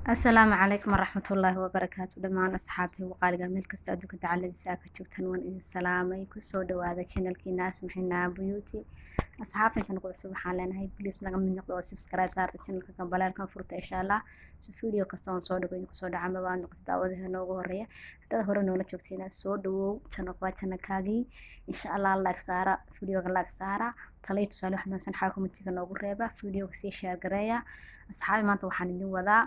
Asalaamu calaykum waraxmatullaahi wabarakaatu. Dhammaan asxaabta qaaliga meel kasta adduunka dacaladiisa ka joogtaan, waan idin salaamay. Kusoo dhawaada channelkiina Asmaxina Beauty. Asxaabta intan ku cusub waxaan leenahay, please naga mid noqdo oo subscribe saarta channelka, gambaleelkan furta, insha Allah, si video kasta oon soo dhigo idinku soo dhaca maba noqoto daawadaha noogu horeeya. Haddaad hore noola joogtayna, soo dhawow, channelka waa channelkaagii. Insha Allah like saara videoga, like saara. Talay tusaale wax wanaagsan xaa commentiga noogu reeba, videoga sii share gareeya. Asxaabi, maanta waxaan idin wadaa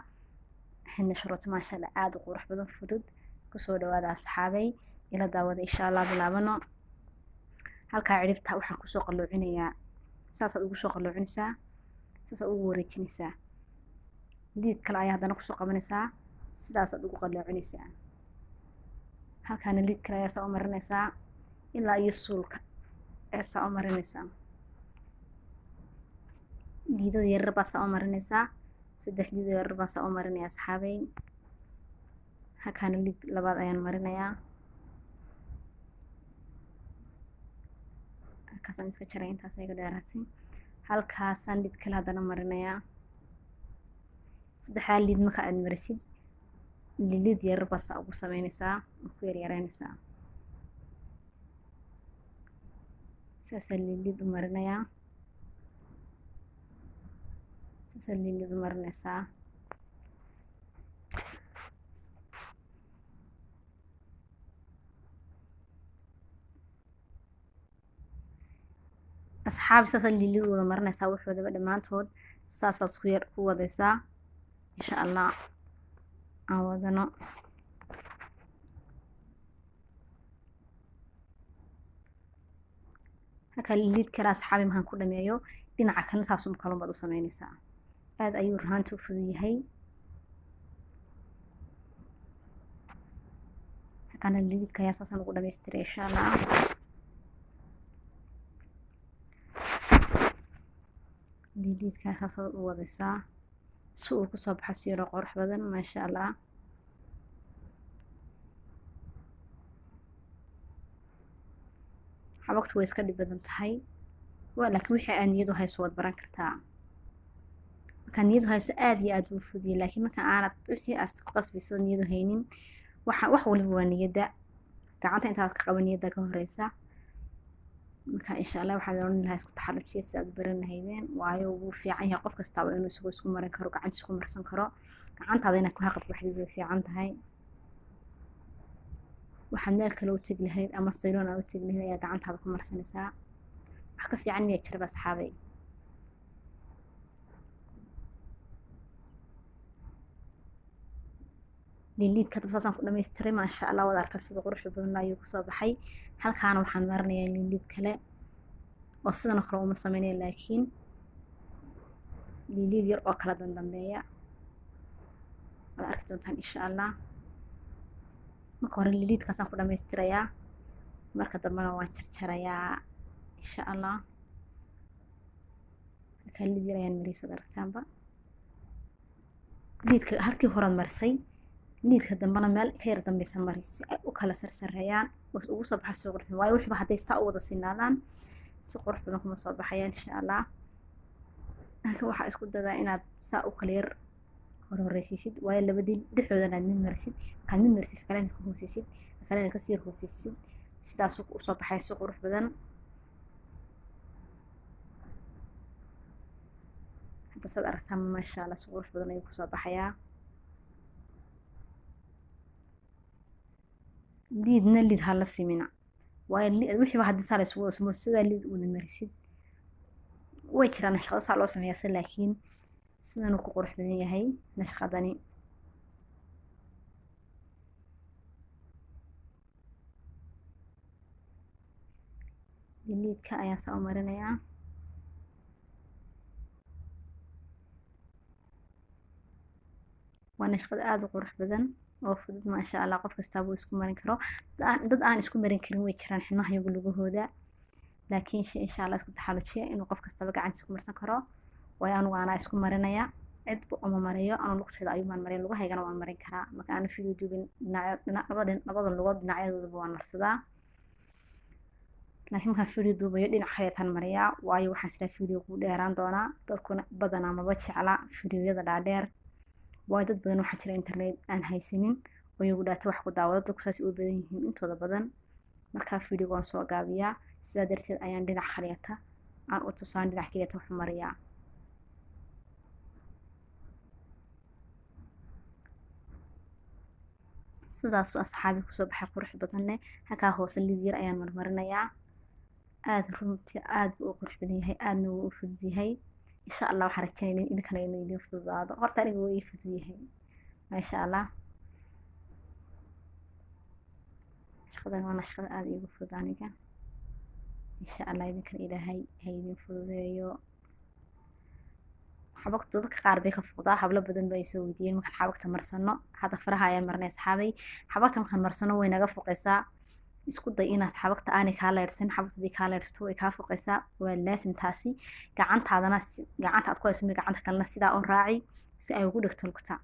xidna shuruuto, maasha Allah, aada u qurux badan, fudud. Kusoo dhawaada asxaabay, ila daawada, insha Allah. Bilaabano. Halkaa cidhibta waxaan kusoo qalloocinayaa, saasaad ugu soo qalloocinaysaa, saasaad ugu wareejinaysaa. Liid kale ayaa haddana kusoo qabanaysaa, sidaasaad ugu qalloocinaysaa. Halkaana liid kale ayaa saa u marinaysaa, ilaa iyo suulka ayaa saa u marinaysaa. Liidada yaryar baa saa u marinaysaa, saddex liid yaryar baan saa u marinaya, asxaabay. Halkaana liid labaad ayaan marinayaa. Halkaasaan iska jaray, intaas iga dheeraatay. Halkaasaan liid kale haddana marinayaa. Saddexdaa liid marka aad marisid, liid yaryar baa saa ugu sameynaysaa oo ku yaryareynaysaa. Saasaa liid u marinayaa, saasaa liid u marinaysaa. Asxaabi, saasaa liilid wada marinaysaa waxoodaba dhammaantood, saasaad ku yar ku wadaysaa, insha Allah. Aan wadano. Halkaa liid kale, asxaabi, markaan ku dhameeyo, dhinaca kalena saasum kalun baad u sameynaysaa. Aada ayuu rahaanta u fudud yahay. Halkaana liidka ayaa saasaan ugu dhamaystiray, insha Allah. Liidkaa saasaad u wadaysaa si uu kusoo baxo si yaroo qurux badan, maasha Allah. Xabagtu way iska dhib badan tahay, laakiin wixii aad niyadu hayso waad baran kartaa. Markaa niyadu hayso aada iyo aada buu fudiyay, laakiin marka aanad wixii aad ku qasbayso niyadu haynin, waxa wax waliba waa niyadda. Gacanta intaad ka qaban, niyadda ka horeysa. Marka insha Allah waxaad oran lahaa, isku taxallujiya si aad baran lahaydeen, waayo wuu fiican yahay qof kastaaba inuu isagu isku marin karo, gacantiisa isku marsan karo. Gacantaada inaad ku haqab baxdid way fiican tahay. Waxaad meel kale u tegi lahayd ama sayloon aad u tegi lahayd ayaa gacantaada ku marsanaysaa. Wax ka fiican miyaa jiraba, asxaabay? Liiliidka hadaba saasaan ku dhamaystiray, maasha Allah. Waad aragtaa sida quruxda badan ayuu kusoo baxay. Halkaana waxaan marinayaa liiliid kale oo sidan oo kale uma sameynaya, laakiin liiliid yar oo kala dandambeeya waad arki doontaan, insha Allah. Marka hore liiliidkaasaan ku dhamaystirayaa, marka dambena waan jarjarayaa, insha Allah. Halkaa liid yar ayaan mariyay, sad aragtaanba. Liidka halkii horaad marisay, liidka dambena meel ka yar dambeysa mari si ay u kala sarsareeyaan oo ugu soo baxa si qurux badan, waayo wixba hadday saa u wada sinaadaan si qurux badan kuma soo baxayaan, insha Allah. Laakiin waxaa isku dadaa inaad saa u kala yar hore horeysiisid, waayo labadii dhexdoodan aad mid marisid, kaad mid marisid, ka kalena ka hooseysid, ka kalena kasii hooseysid, sidaas usoo baxay si qurux badan. Hadda saad aragtaan, maasha Allah, si qurux badan ayuu kusoo baxayaa. Liidna liid ha la simina, waayo wixiiba haddii saa la isugu wada simo, sidaa liid uuna marisid, way jiraan nashqado saa loo sameeyaa se, laakiin sidanuu ku qurux badan yahay nashqadani. Liidka ayaan saa u marinayaa. Waa nashqad aada u qurux badan oo fudud, maasha Allah. Qof kastaaba uu isku marin karo. Dad aan isku marin karin way jiraan xinaha iyagu lugahooda, laakiin insha Allah isku taxalujiya inuu qof kastaba gacantiisa ku marsan karo, waayo anugu anaa isku marinaya, cidba uma mariyo. Anu lugteeda ayuun mariya, lugahaygana waan marin karaa. Marka aanu video duubin, labada lugood dhinacyadoodaba waan marsadaa, laakiin markaan video duubayo dhinac kaleetaan mariyaa, waayo waxaan sidaa video kuu dheeraan doonaa. Dadkuna badanaa maba jecla videoyada dhaadheer. Waayo dad badan waxaa jira internet aan haysanin oo iyagu data wax ku daawado, dadku saas u badan yihiin intooda badan. Markaa fiidiyoga waan soo gaabiyaa, sidaa darteed ayaan dhinac khaliyata aan u tusaan, dhinac keliyata wax u mariyaa. Sidaas asxaabi kusoo baxay qurux badanne. Halkaa hoose lid yar ayaan marmarinayaa. Aad runtii aad buu u qurux badan yahay, aadna wuu u fudud yahay. Insha Allah waxaan rajaynaya idinkana inuu idin fududaado. Horta aniga wuu ii fudud yahay, maasha Allah. Shaqadan waana shaqada aada iigu fudud aniga. Insha Allah idinkana Ilaahay ha idin fududeeyo. Xabagtu dadka qaar bay ka fuqdaa, hablo badan ba ay soo weydiiyeen markaan xabagta marsano. Hadda faraha ayaan marnay asxaabay. Xabagta markaan marsano way naga fuqaysaa. Isku day inaad xabagta aanay kaa leyrsan. Xabagta hadii kaa leyrsato way kaa fuqaysaa, waa laasim taasi. Gacantaadana gacanta aad ku hayso gacanta kalena sidaa u raaci si ay ugu dhegto lugta.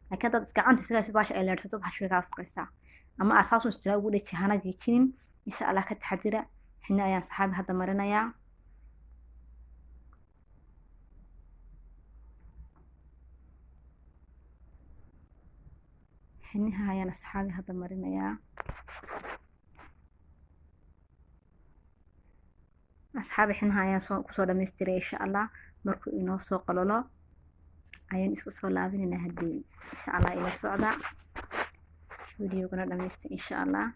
Laakiin haddaad gacanta sidaas baasha ay leyrsato, baasha way kaa fuqaysaa, ama asaas un istiraa ugu dheji, hana giijinin. Insha Allah ka taxadira. Xina ayaan saxaabi hadda marinayaa. Xiniha ayaan asxaabi hadda marinayaa. Asxaabi, xinaha ayaan soo kusoo dhamaystiray. Insha Allah markuu inoo soo qololo ayaan isku soo laabinaynaa haddii insha Allah. Ila socda videogana dhamaystay insha Allah.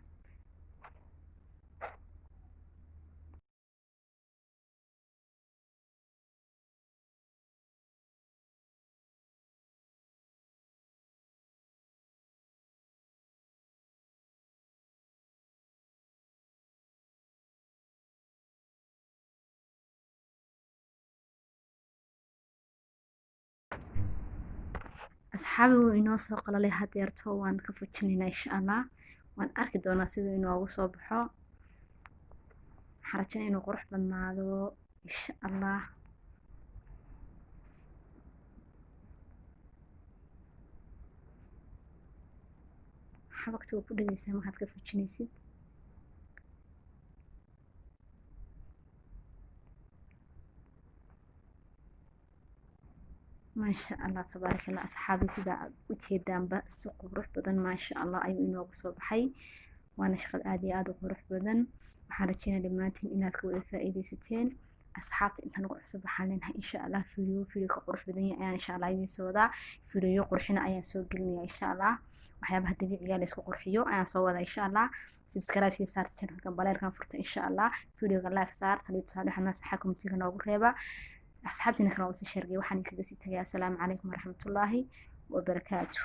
Asxaabi, wuu inoo soo qalalay hadeerto, waan ka fujinaynaa insha Allah. Waan arki doonaa siduu inoogu soo baxo. Waxaan rajaynaya inuu qurux badnaado insha Allah. Xabagta waa ku dhegeysaa markaad ka fujinaysid. Maasha Allah, tabaaraka Allah. Asxaabi, sidaa aad u jeedaanba si qurux badan maasha Allah ayuu inoogu soo baxay. Waana shaqad aad iyo aad u qurux badan. Waxaan rajeynaya dhammaantiin inaad ka wada faa'iidaysateen. Asxaabta inta nagu cusub waxaan leenahay insha Allah video ka qurux badan yahay ayaan insha Allah idiin soo wadaa. Video qurxina ayaan soo gelinaya insha Allah. Waxyaabaha dabiiciga la isku qurxiyo ayaan soo wadaa insha Allah. Subscribe sii saarta channelka, baleelkan furta insha Allah. Videoga like saar, taliyo tusaale waxaana saxa commentiga noogu reeba, asxaabtiina kale oo sii sheergay. Waxaan idinkaga sii tagay assalaamu calaykum waraxmatullaahi wabarakaatuh.